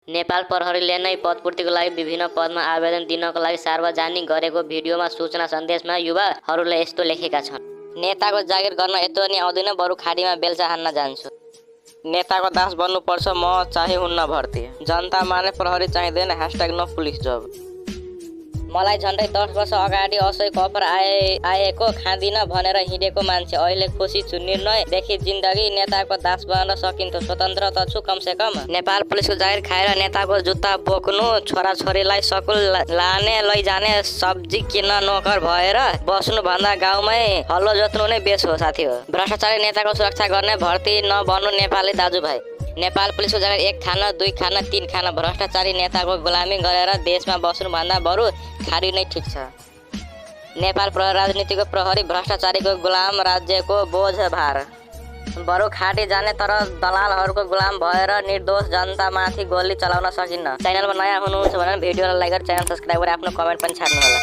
नेपाल प्रहरीले नै पदपूर्तिको लागि विभिन्न पदमा आवेदन दिनको लागि सार्वजनिक गरेको भिडियोमा सूचना सन्देशमा युवाहरूले यस्तो लेखेका छन्। नेताको जागिर गर्न यत्रो नि आउँदैन, बरु खाडीमा बेल्चा हान्न जान्छु। नेताको दास बन्नुपर्छ, म चाहिँ हुन्न भर्ती। जनता माने प्रहरी चाहिँदैन, # नो पुलिस जब। मलाई झन्डै 10 वर्ष अगाडि असैको अफर आएको खाँदिन भनेर हिँडेको मान्छे अहिले खुसी छु। निर्णयदेखि जिन्दगी नेताको दास बन्न सकिन्थ्यो। स्वतन्त्र त छु कमसेकम। नेपाल पुलिसको जागिर खाएर नेताको जुत्ता बोक्नु, छोराछोरीलाई स्कुल लाने लैजाने, सब्जी किन्न नोकर भएर बस्नुभन्दा गाउँमै हल्लो जोत्नु नै बेस हो साथी हो। भ्रष्टाचारी नेताको सुरक्षा गर्ने भर्ती नबन्नु नेपाली दाजुभाइ। नेपाल पुलिसको जागिर 1 खाना 2 खाना 3 खाना भ्रष्टाचारी नेताको गुलामी गरेर देशमा बस्नुभन्दा बरु खाडी नै ठिक छ। नेपाल राजनीतिको प्रहरी भ्रष्टाचारीको गुलाम, राज्यको बोझ भार। बरु खाडी जाने तर दलालहरूको गुलाम भएर निर्दोष जनतामाथि गोली चलाउन सकिन्न। च्यानलमा नयाँ हुनुहुन्छ भने भिडियोलाई लाइक गरेर च्यानल सब्स्क्राइब गरेर आफ्नो कमेन्ट पनि छाड्नुहोला।